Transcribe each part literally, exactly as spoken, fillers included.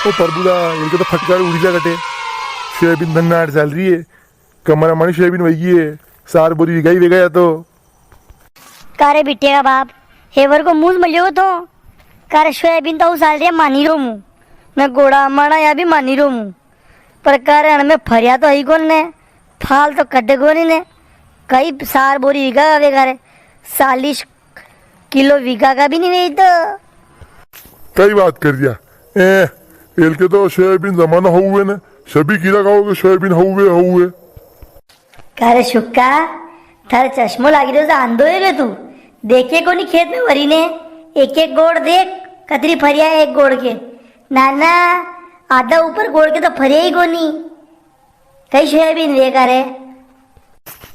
ओ प्रभुदा, इनके तो फटकार उड़ी जा कटे। सोयाबीन धन्नाट चाल री है, कमरा मानी सोयाबीन वही है, सार बोरी विगाई वेगा या तो। कारे बिटिया का बाप, हेवर को मुंह मलियो तो, कारे सोयाबीन तो उसाल रे मानी रो मु, मैं गोड़ा माना या भी मानी रो मु, पर कारे अण में फरिया तो ही कोन ने, फाल तो कटे कोनी ने, कई सार बोरी विगा आवे कारे, चालीस किलो विगा का भी नी वे तो। कई बात कर दिया। ए, एल के तो सोयाबीन जमाना हुए ने, सभी कीड़ा खाओगे सोयाबीन हुए, हुए। कारे सुक्का, थारे चश्मो लागी रह्यो, आंधो है रे तू। देखे कोनी खेत में वरी ने, एक एक गोड़ देख, कतरी फरिया है एक गोड़ के। नाना, आधा ऊपर गोड़ के तो फरिया ही कोनी। कई सोयाबीन रे कारे?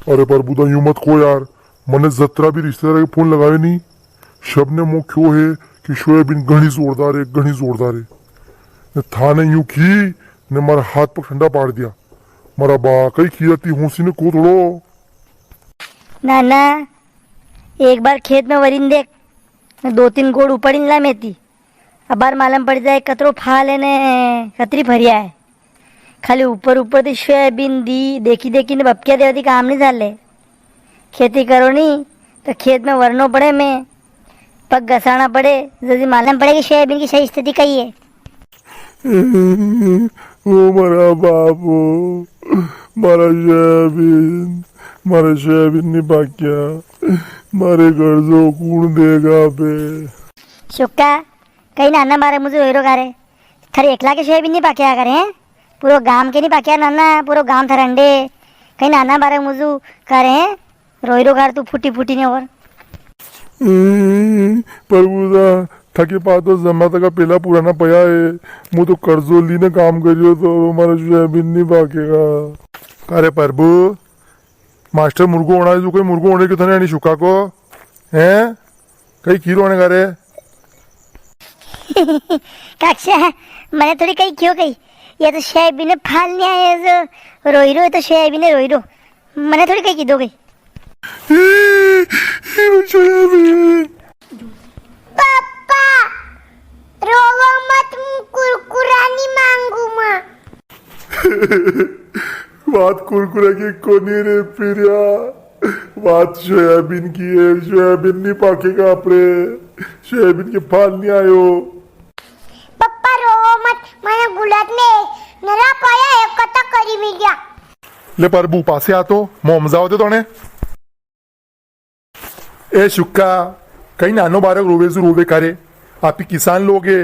अरे प्रभुदा, यूं मत को यार, मने जतरा भी रिश्तेदार के फोन लगावे नी, सबने मो क्यो है कि सोयाबीन घणी जोरदार है, घणी जोरदार है। ने थाने यूं की ने मारा हाथ पग ठंडा पाड़ दिया। मारा बा, कई किया ती होसी ने को थोड़ो। ना, ना, एक बार खेत में वरीन देख, ने दो तीन गोड़ उपाड़ीन ला मेती। अबार मालूम पड़ जाए कतरो फाल है ने कतरी फरिया है। खाली ऊपर ऊपर ती सोयाबीन दी देखी देखी ने बपकिया देवा ती काम नी चाले। खेती करो नी तो खेत में वरनो पड़े में पग घसाना पड़े, जदी मालूम पड़े कि सोयाबीन की सही स्थिति कई है। ओ मारा बाप हो, मारा सोयाबीन, मारा सोयाबीन नी पाक्या, मारे कर्जो कूण देगा बे? सुक्का, कई नाना बारे मुझे रोई रो कारे। थारे एकला के सोयाबीन नी पाक्या करे हैं? पूरो गाम के नी पाक्या नाना, पूरो गाम थारे अंडे। कई नाना बारे मुझे कारे हैं? रोई रो कारे तू फूटी फूटी ने और। हम्म, प्रभुदा, थाके पा तो जमाता का पेला पुराना पया है। मु तो कर्जो ली ने काम करियो तो मारा सोयाबीन नी पाकेगा। अरे प्रभु, मास्टर मुर्गो होना है, तू कोई मुर्गो होने के थने आनी सुक्का को? हैं? कई खीरो होने का रे? काक्षा, मने थोड़ी कई क्यो कई? या तो सोयाबीन ने फाल नी आयो जो रोई रो, तो सोयाबीन ने रोई रो। मने थोड़ी कई कीदो कई। सोयाबीन। पापा, रोवो मत, मु कुरकुरा नी मांगू मां। बात कुरकुरा की कोनी रे पिरिया, बात सोयाबीन की है। सोयाबीन नी पाकेगा आपणे, सोयाबीन के फाल नी आयो। पप्पा रोवो मत, मने गुलाब ने नरा पाया इकट्ठा करी मिलिया। ले प्रभु पासे आ तो, मो हमजावा दे तोने। ए सुक्का, कई नानो बारक रोवे जू रोवे कारे। आपी किसान लोग है,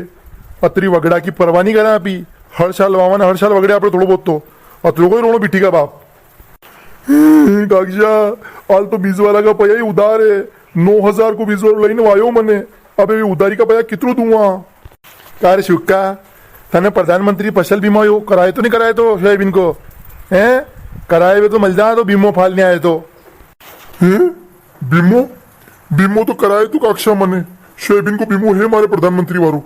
अतरी वगड़ा की परवाह नी करा आपी। हर साल वावन, हर साल वगड़े आपणे थोड़ो बहुत तो। अतरो कोई रोणो बिट्टी का बाप। काक्षा, हाल तो बीज वाला का पया ही उधार है। नौ हजार को बीज वालो लईने वायो मने। अबे वे उधारी का पया कितरो दूंगा? का रे सुक्का, तने प्रधानमंत्री फसल बीमा यो कराए तो नी कराए तो सोयाबीन को? हैं? कराए वे तो मल जा तो बीमो फाल नी आए तो। हैं? बीमो? बीमो तो कराए तो काक्षा मने। सोयाबीन को बीमो है मारे प्रधानमंत्री वारो।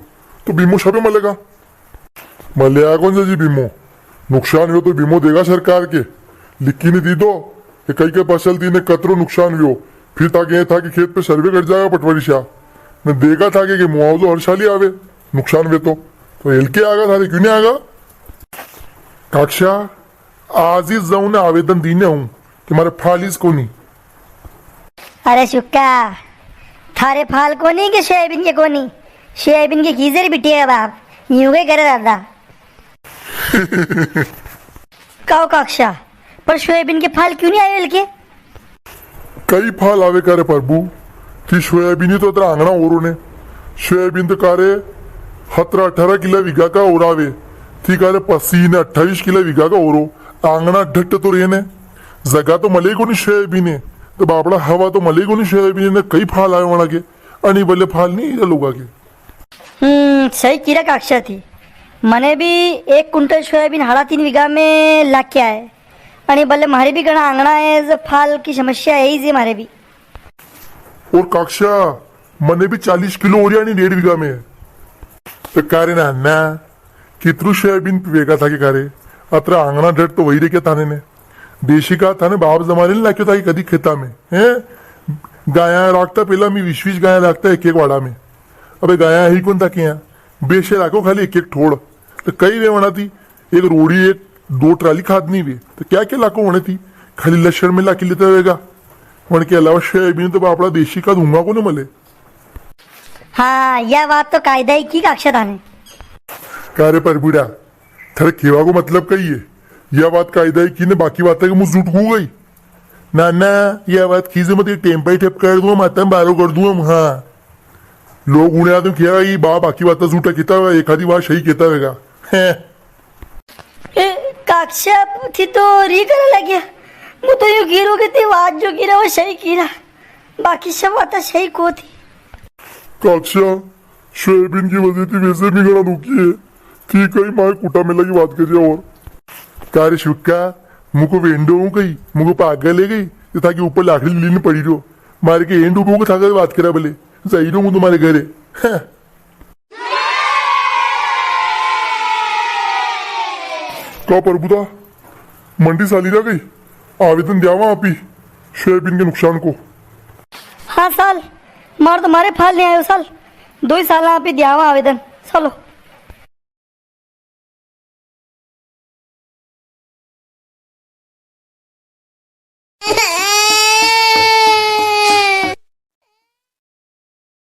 तो बीमो शाबे मलेगा? मलेगा कोनी जी बीमो। नुकसान हुयो तो बीमो देगा सरकार के। लिखी ने दी दो कि कई के फसल थी ने कतरो नुकसान हुयो। फिर ताके ये था कि खेत पे सर्वे कर जाएगा पटवारी शाह। ने देगा था के, के मुआवजो हर साल ही आवे, नुकसान हुए तो। तो एल के आगा थारे, क्यों नी आगा? काक्षा, आज ही जाऊं ने आवेदन दीने हूं कि मारे फाल ईज कोनी। अरे सुक्का, थारे फाल कोनी के सोयाबीन के कोनी? सोयाबीन के कीजे रे बिटिया बाप, यूं के करे दादा। काओ काक्षा, पर सोयाबीन के फाल क्यों नी आयो एल के? कई फाल आवे का रे प्रभु, थी सोयाबीन ही तो अतरा आंगणा ओरो ने। सोयाबीन तो का रे हतरा अठारह किला विगा का ओरावे, थी का रे पसी ने अट्ठाईस किला विगा का ओरो। आंगणा ढट्ट तो रे ने, जगा तो मले कोनी सोयाबीन ने, तो बापड़ा हवा तो मले कोनी सोयाबीन ने, कई फाल आवे वणा के, अणी बले फाल नी लोगा के। हम्म, सही कीरा काक्षा थी। मने भी एक कुंटल सोयाबीन हाड़ा तीन विगा में लाख्या है। अणी बले मारे भी घणा आंगणा है, ज फाल की समस्या है ही जे मारे भी। और काक्षा, मने भी चालीस किलो ओरिया नी डेढ़ विगा में। तो का रे नाना, कितरू सोयाबीन पिवेगा था के का रे? अतरा आंगणा ढट तो वही रे क्या थाने ने? देसी का थाने बाप जमाने नी लाख्यो था कि कदी खेता में, हैं? गाया राखता, पेला मी बीस बीस गाया राखता एक एक वाड़ा में। अबे गाया ही कोनी था के यां? बेशे राखो खाली एक एक ठोड़। तो कई वे वणा थी, एक रोड़ी, एक दो ट्राली खाद नी वे, तो क्या क्या लाको वणे थी? खाली लसण में लाकी लेता वेगा। वण के अलावा सोयाबीन तो बापड़ा देसी खाद हुंगा को नी मले। हाँ, या बात तो कायदा ही की काक्षा थाने। का रे परबुड़ा, थारे केवा को मतलब कई है? या बात कायदा ही की ने बाकी बातें के मुंह झूठ गई? ना, ना, या बात कीजे मत, ये टेम पे ही ठेप कर दूंगा, माता में बारो कर दूंगा, हाँ। लोग उन्हें आदम किया, ये बा-, बाकी बातें झूठा किता हुआ, एक आधी बात सही किता होगा। हैं। ए, काक्षा, थी तो री करे लग्या। मु तो यूं गिरो के थी बात जो गिरा, वो सही गिरा। बाकी सब बातें सही को थी। काक्षा, सोयाबीन की वजह थी वैसे भी घणा दुखी है। थी कई मारे कुटा में लगी बात करिया और। का रे शुक्का, मुको वेंडो हूँ कई, मुको पागल है कई, ये थाके ऊपर लाकड़ी लीन पड़ी रहो। मारे के एंड उबो को थाके बात करा भले, जाई रहो हूँ तुम्हारे घरे। हैं। का प्रभुदा, मंडी साली रह गई, आवेदन द्यावा आपी, सोयाबीन के नुकसान को। हाँ साल, मार तो मारे फाल नी आयो साल, दो ही साल आपी द्यावा आवेदन, चलो।